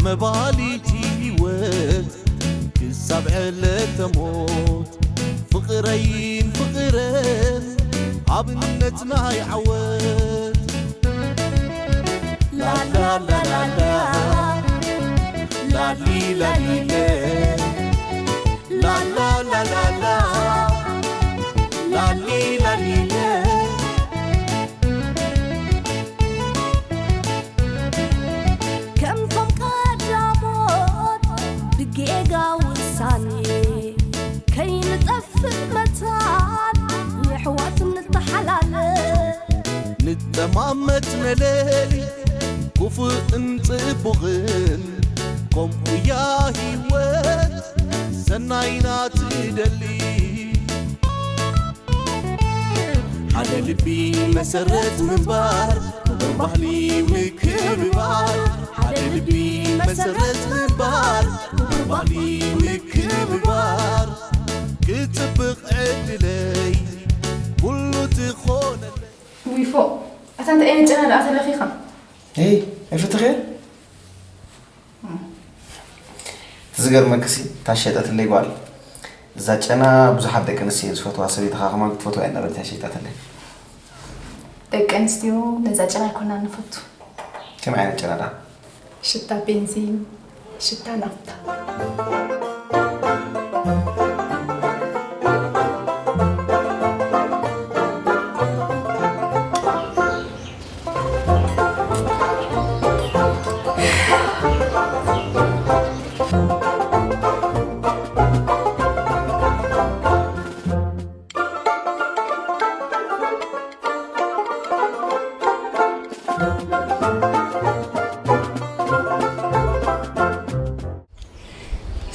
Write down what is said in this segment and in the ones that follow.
ተባሊቲ ህይወት ክሳብ ዕለተ ሞት ፍቕረይን ፍቕረን ኣብነት ናይ ዓወት ላላላላላ ላሊላሊለ ላላላላላ ላሊላሊለ ከምቶም ቀዳሞት ብጌጋ ውሳኔ ከይንጠፍእ መታን የሕዋት ንተሓላለ ንጠማመት መለሊ ክፉእን ጽቡቕን ከምኡያ ህይወት ሰናይና ትደሊ ሓደ ልቢ መሰረት ምንባር ክቡር ባህሊ ምክብባር ሓደ ልቢ መሰረት ምንባር ክቡር ባህሊ ምክብባር ክጽብቕ ዕድለይ ኩሉ ትኾነለይ ዊፎ ኣታ እንታይ ዓይነት ጨና ደኣ ተለኺኻ? ሄይ ኣይፈተኽዮ ዝገርመክሲ እታ ሸጠትለይ ጓል እዛ ጨና ብዙሓት ደቂ ኣንስትዮ ዝፈትዋ ሰበይትኻ ከማን ክትፈትዋ እያ እናበለት እያ ሸይጣትለይ ደቂ ኣንስትዮ ነዛ ጨና ኣይኮናን ንፈቱ ከመይ ዓይነት ጨና ደኣ ሽታ ቤንዚን ሽታ ናፍታ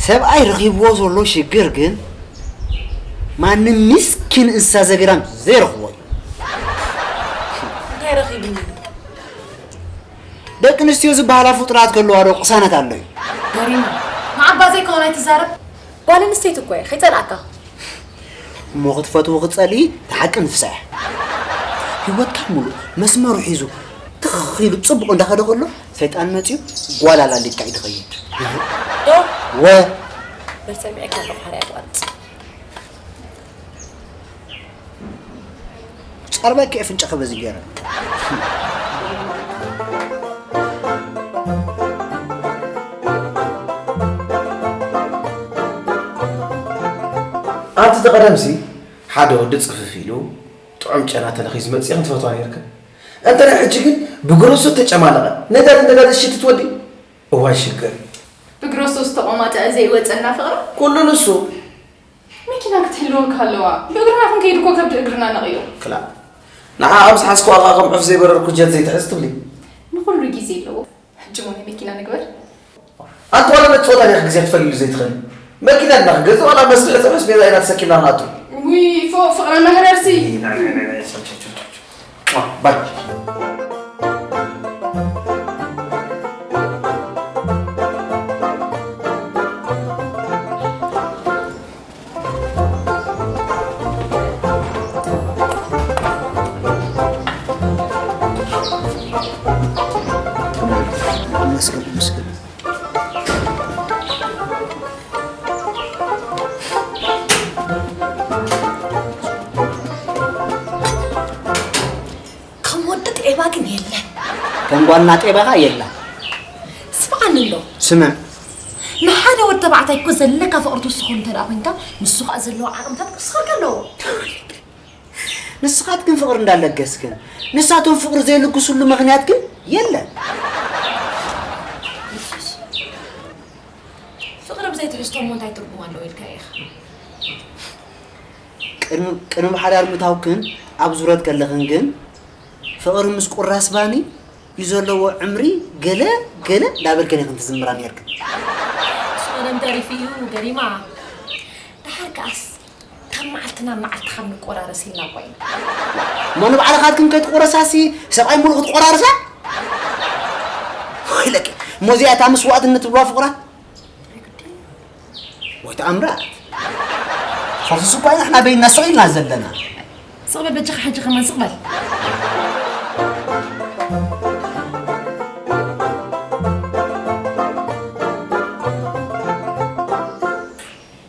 ሰብኣይ ረኺብዎ ዘሎ ሽግር ግን ማንም ምስኪን እንስሳ ዘገዳም ዘይረኽቦ እዩ። እንታይ ረኺብኒ? ደቂ ኣንስትዮ ዝበሃላ ፍጡራት ከለዋ ዶ ቅሳነት ኣሎ እዩ? ገሪማ ንዓባ ዘይከውን ኣይትዛረብ። ጓል ኣንስተይቲ እኮ እየ ከይጸልኣካ። እሞ ክትፈትዎ ክትጸልኢ እቲ ሓቂ ንፍሳሕ። ህይወትካ ሙሉእ መስመሩ ሒዙ ትኽ ኢሉ ጽቡቕ እንዳኸደ ከሎ ሰይጣን መጺኡ ጓል ኣላሊካ እዩ ድኸይድ። ዶ ወ በል ሰሚዐካ ኣለኹ ሓርያ ትቐርጽ። ጸርበኪ ኣፍንጫኺ በዚ ገይረ። ኣብቲ ዝቐደምሲ ሓደ ወዲ ጽፍፍ ኢሉ ጥዑም ጨና ተለኺሱ መጺእኽን ትፈትዋ ነይርክን። እንተ ናይ ሕጂ ግን ብግሮሶ ተጨማለቐ ነጋዲ ነጋዲ ሽቲ ትወዲ እዋይ ሽግር እዩ። ብግሮሶ ዝተቖማጠዐ ዘይወፀና ፍቕሪ ኩሉ ንሱ መኪና ክትህልወካ ኣለዋ። ብእግርና ክንከይድ እኮ ከብዲ እግርና ነቕዮ። ክላ ንዓ ኣብ ዝሓዝክዋ ኸዓ ከም ዑፍ ዘይበረርኩ ጀት ዘይትሕዝ ትብሊ። ንኹሉ ግዜ ኣለዎ። ሕጂ እሞ ናይ መኪና ንግበር። ኣንቲ ዋላ መጻወታ ዲኺ ግዜ ክትፈልይሉ ዘይትኽእሊ? መኪና ዲና ክንገዝእ ዋላ መስርሒ ጸባ ኣስቤዛ ኢና ተሰኪምና ንኣቱ። ውይ ፎእ ፍቕሪ መህረርሲ። ባይ ከም ወዲ ጤባ ግን የለን። ከም ጓልና ጤባኻ የላ። ስምዓኒ ኣሎ። ስምዕ። ንሓደ ወዲ ተባዕታይ እኮ ዘለካ ፍቕሪ ትውስኾ እንተ ደኣ ኮይንካ ንሱ ኸኣ ዘለዎ ዓቕምታት ክውስኸልካ ኣለዎ። ንስኻትክን ፍቕሪ እንዳለገስክን ንሳቶም ፍቕሪ ዘይልግስሉ ምኽንያት ግን የለን። ፍቕሪ ብዘይ ትሕዝቶ እሞ እንታይ ትርጉም ኣለዎ ኢልካ ኢኻ? ቅድሚ ብሓዳር ምእታውክን ኣብ ዙረት ከለኽን ግን ፍቕሪ ምስ ቁራስ ባኒ እዩ ዘለዎ ዕምሪ ገለ ገለ እንዳበልክን ኢኽን ትዝምራ ነይርክን። እሱ ቀደም ተሪፉ እዩ ገሪማ። ደሓር ከኣስ ካብ መዓልቲ ናብ መዓልቲ ካብ ንቆራረስ ኢልና እኮ ኢና። እሞ ንባዕልኻትክን ከይትቆረሳሲ ሰብኣይ ሙሉእ ክትቆራርሳ? ወይለኪ እሞ እዚኣ እታ መስዋእትነት ትብልዋ ፍቕራ? ወይ ተኣምራት ፈርሱስ እኳ ኢና ንሕና በይንና ስቕ ኢልና ዘለና። ስቕ በል በጃኻ ሕጂ ከማን ስቕ በል።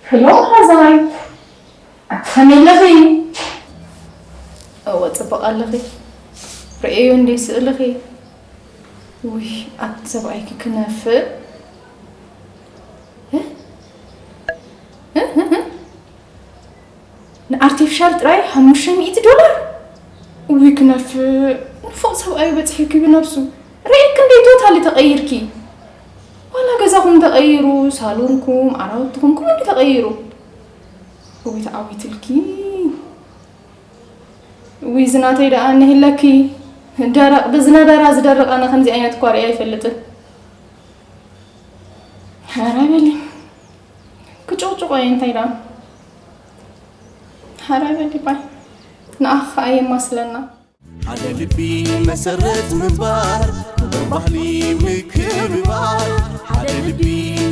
ሄሎ መሓዛይ፣ ኣቲ ከመይ ኣለኺ? እወ፣ ጽቡቕ ኣለኺ። ርእየዮ እንዴ ስእልኺ? ውይ፣ ኣቲ ሰብኣይኪ ክነፍእ። እ? እ? እ? እ? ንኣርቲፊሻል ጥራይ ሓሙሽተ ሚእቲ ዶላር? ውይ፣ ክነፍእ። ንፉቕ ሰብኣዩ በጺሑኪ ብነብሱ። ርእየኪ እንዴ ቶታሊ ተቐይርኪ? ዋላ ገዛኹም ተቐይሩ፣ ሳሎንኩም፣ ዓራውትኹም፣ ኩሉ እንዲ ተቐይሩ። እውይ ተዓዊትልኪ። እውይ ዝናተይ ደኣ እንህለኪ። ደረቕ ብዝነበራ ዝደርቕ ኣነ ከምዚ ዓይነት እኳ ርእየ ኣይፈልጥን። ሓራይ በሊ። ክጭቕጭቆ እየ እንታይ ደኣ። ሓራይ በሊ ባይ። ንኣኻ ከኣ የማስለና። ሓደ ልቢ መሰረት ምንባር ክቡር ባህሊ ምክብባር። ሓደ ልቢ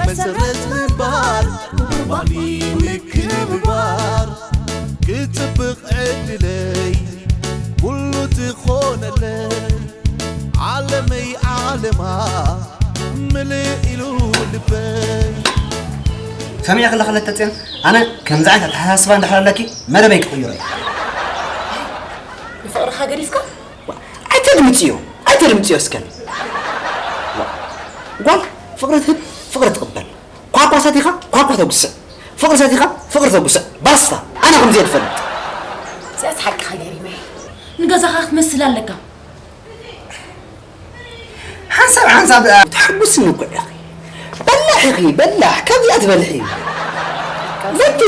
መሰረት ምንባር ክቡር ባህሊ ምክብባር። ክጽብቕ ዕድለይ ኩሉ ትኾነለይ ዓለመይ ዓለማ ምልእ ኢሉ ልበይ። ሰሚዐ ከለኺ ለተፅዮን፣ ኣነ ከምዚ ዓይነት ኣተሓሳስባ እንድሕር ኣለኪ መደበይ ክቕይሮ እየ። ንፍቕርኻ ገዲፍካ? ኣይተድምፅዮ፣ ኣይተድምፅዮ እስከ። ጓል ፍቕሪ ትህብ፣ ፍቕሪ ትቕበል። ኳኳ ሰቲኻ ኳኳ ተጉስዕ፣ ፍቕሪ ሰቲኻ ፍቕሪ ተጉስዕ። ባስታ፣ ኣነ ከምዚ እየ ዝፈልጥ። እዚኣስ ሓቅኻ ገሪመ። ንገዛኻ ክትመስል ኣለካ። ሓንሳብ ሓንሳብ ተሕጉስኒ እኮ ኢኺ። በላሕ ኢኺ፣ በላሕ። ካብዚኣ ትበልሒ። በቲ።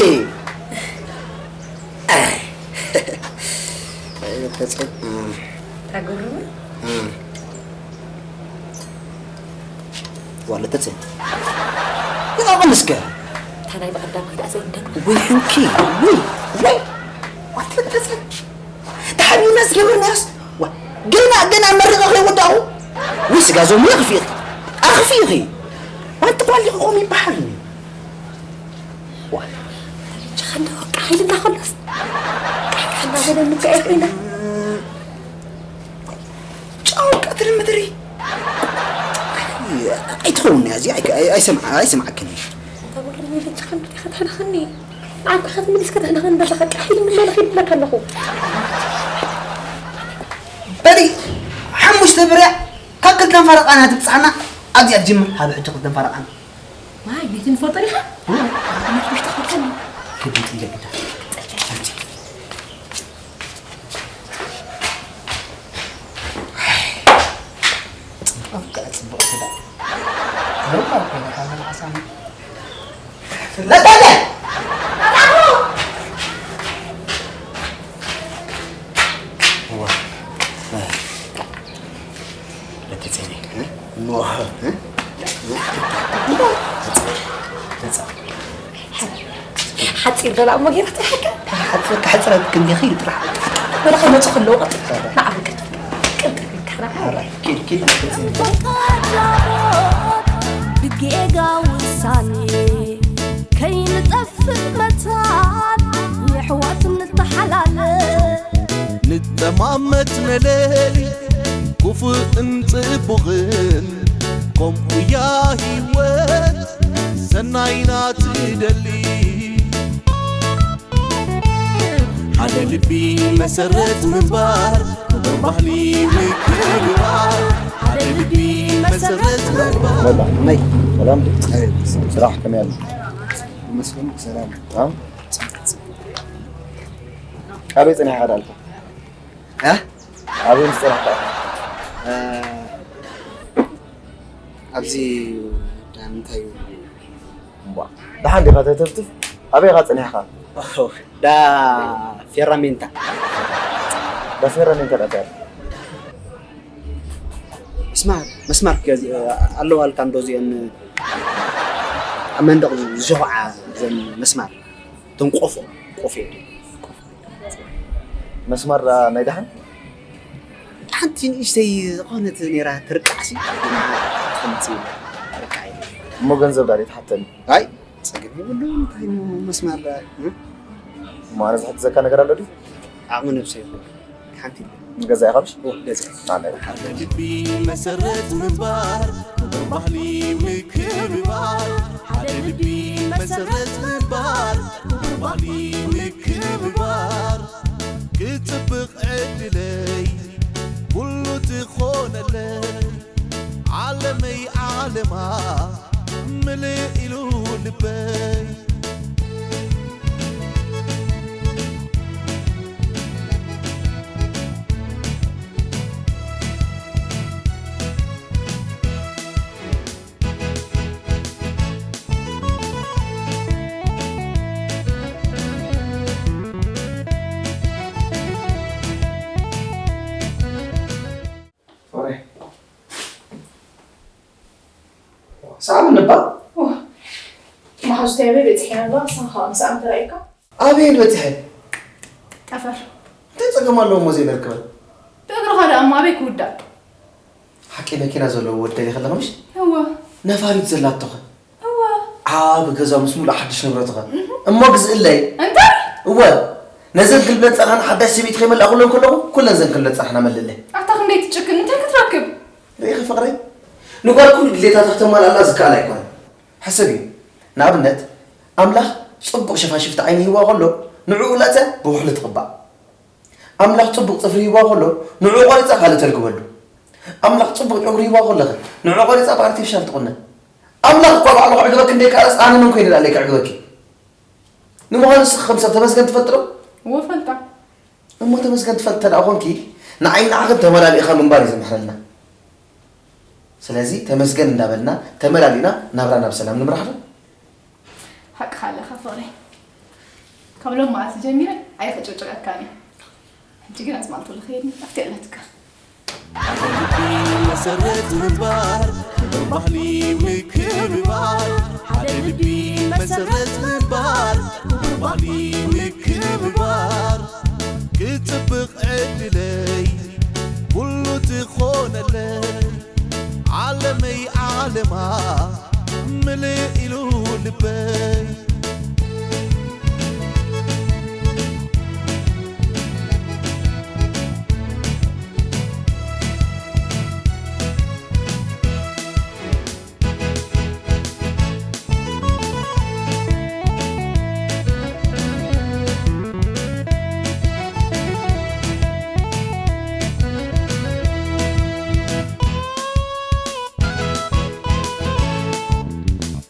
ኣይ። ተጽ-፣ ታጉርም? ዋለ ተጽ-፣ ይቐቕል እስከ። እታ ናይ ብቐዳም ከይዳ ዘይደግም። ወይ ሕንኪ፣ ወይ፣ ወይ። ዋለ ተጽ-፣ ተሓቢና ዝገበርናዮስ፣ ዋ፣ ገና፣ ገና መሪቐ ከይወዳእኹ፣ ወይ ስጋ ዞም ኣኽፊእኺ፣ ኣኽፊእኺ። ዋንቲ ጓል ኢኹም ይበሃል። ዋ። ሸኸንዶ፣ ቃሕ ኢልና ከሎስ፣ ቃሕ፣ ቃሕ እናበለ እንከ ኤፍሬና። ጫው ቀትሪ ምድሪ። ኣይትኸውን እያ እዚኣ፣ ኣይ-፣ ኣይ-፣ ኣይሰምዓ-፣ ኣይሰምዓክን እየ። ተወርኒ ልጅ ኸንዱ ዲኻ ተሕነኸኒ? ንዓካ ኸትምልስ ከተሕነኸኒ ዘለኻ ቃሕ ኢሉ ምመለኽ ይብለካ ኣለኹ። በሊ፣ ሓሙሽተ ብርያ ካብ ክልተን ፈረቓና ትብጽሓና፣ ኣብዚኣ ትጅምር፣ ሃቢ ሕጂ ክልተን ፈረቓና። ማይ፣ ቤት ንፈልጦ ዲኻ? እ? ቤት ውሽጢ ፈልጠኒ። ክዲ ጥያቄ ዳ። ኣምጺ። ጽቡቕ፣ ጽቡቕ ስጋ። ለውጣ እኮ ነው፣ ካለ ማሳም። ለጣለ! ዋ። ለተጸኔ፣ እ? ኖህ፣ እ? ሓጺር ደላ እሞ ጌራ ትሓካ። ሓጺር ክሕጽረት ክንዲኺ ጥራሕ። ወላ ከይመጹ ከለዉ ቀጥ-፣ ንዓ በል ቀጥ-፣ ቅልጥፍ ኢልካ ንዓ። ሓራይ፣ ኪድ፣ ኪድ፣ ኪድ። ብጌጋ ውሳኔ ከይንጠፍእ መታን የሕዋት ንተሓላለ። ንጠማመት ነለሊ ክፉእን ጽቡቕን ከምኡ እያ ህይወት ሰናይና ትደሊ። ሓደ ልቢ መሰረት ምንባር ክቡር ባህሊ ምክብባር። ሓደ ልቢ መሰረት ምንባር። መላ። ናይ። ሰላም። ኣይ። ስራሕ ከመይ ኣሎ? ይመስገን ሰላም። አ? ኣበይ ጸኒሕካ ደኣ? እ? ኣበይ ምስ ጸናሕካ? እ፣ ኣብዚ ዳ ምንታይ እዩ? እምቧ፣ ደሓን ዲኻ ተተፍትፍ? ኣበይ ኢኻ ጸኒሕካ? ኦ፣ ዳ ፌራሜንታ። ዳ ፌራሜንታ ዳ ታይ? መስማር፣ መስማር ገዝ-፣ ኣለዋ ኣልካ እንዶ እዚአን ኣብ መንደቕ ዝሸኹዓ ዘን መስማር። እተን ቆፎ፣ ቆፎ እየን። መስማር ደኣ ናይ ደሓን? ሓንቲ ንእሽተይ ዝኾነት ነይራ ትርቃዕሲ፣ ትርቃዕ እየ። እሞ ገንዘብ ደኣ ዘይትሓተኒ? ኣይ፣ ጸገም የብሉን፣ እንታይ እሞ መስማር ደኣ፣ እ? እሞ ኣነ ዝሕግዘካ ነገር ኣሎ ድዩ? ዓቕሚ ነብሰይ ይኹን። ሓንቲ ንገዛ ኢኻ ምሽ? ኦ፣ ገዛ። ኣነ። ሓደ ልቢ መሰረት ምንባር፣ ክቡር ባህሊ ምክብባር። ሓደ ልቢ ሰረት ምንባር ክቡር ባህሊ ምክብባር ክጽብቕ ዕድለይ ኩሉ ትኾነለይ ዓለመይ ዓለማ ምልእ ኢሉ ልበይ። ሳብ ንባ ማሓዙ ተያበ በፂሐ ነላ ሳኻ ምሳኣም ተራእካ ኣበየን በፂሐ ጠፈር እንታይ ፀገም ኣለዎ እሞ ዘይበልክበል ብእግርኻ ደኣ እሞ ኣበይ ክውዳእ ሓቂ መኪና ዘለዎ ወደል ይኸለኸ ምሽ እወ ነፋሪት ዘላቶኸ እወ ዓብ ገዛ ምስ ሙሉእ ሓድሽ ንብረትኸ እሞ ግዝእለይ እንታይ እወ ነዘን ክልብለን ፀርሓን ሓዳሽ ሰበይቲ ከይመላእኩለን ከለኹ ኩለን ዘን ክልብለን ፀርሓና መልእለይ ኣታ ክንደይ ትጭክን እንታይ ክትረክብ ርኢኺ ፍቕረይ ንጓል ኩሉ ድሌታታ ክተማልኣላ ዝከኣል ኣይኮነን ሕሰብ እዩ ንኣብነት ኣምላኽ ፅቡቕ ሸፋሽፍቲ ዓይኒ ሂዋ ከሎ ንዕኡ ለፀ ብውሕሉ ትቕባእ ኣምላኽ ጽቡቕ ጽፍሪ ሂብዋ ከሎ ንዕኡ ቆሪጻ ካልእ ተልግበሉ ኣምላኽ ጽቡቕ ጨጉሪ ሂብዋ ከለኸ ንዕኡ ቆሪጻ ብኣርቲፊሻል ትቑነን ኣምላኽ እኳ ባዕሉ ክዕግበኪ እንደይከኣለስ ኣነ መን ኮይነ ደኣለይ ክዕግበኪ ንምዃኑ ንስኺ ከም ሰብ ተመስገን ትፈልጢ ዶ እወ ፈልጣ እሞ ተመስገን ትፈልጢ ተደኣ ኮንኪ ንዓይ ንዓኽን ተመላሊእኻ ምንባር እዩ ዝምሕረልና ስለዚ ተመስገን እንዳበልና ተመላሊእና ናብራ ናብ ሰላም ንምራሕ ዶ ሓቅኻ ኣለኻ ፍቕረይ ካብ ሎም መዓልቲ ጀሚረ ኣይክጭቅጭቀካን እየ ሕጂ ግን ኣዝማልቶ ልኸይድ ኣብቲ ኣለትካ መሰረት ምንባር ክብር ባህሊ ምክብባር ሓደ ልቢ መሰረት ምንባር ክብር ባህሊ ምክብባር ክጽብቕ ዕድለይ ኩሉ ትኾነለይ ዓለመይ ዓለማ ምልእ ኢሉ ልበይ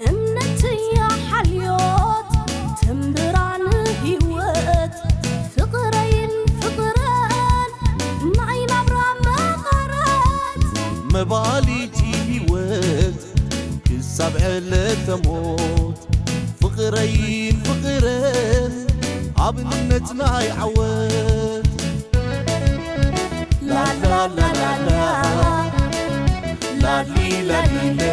እምነትያ ሓልዮት ትምብራን ህይወት ፍቕረይን ፍቕረን ናይ ናብራ መቐረት መባሊቲ ህይወት ክሳብ ዕለተ ሞት ፍቕረይን ፍቕረን ኣብነት ናይ ዓወት ላላላላላ ላሊላሊላ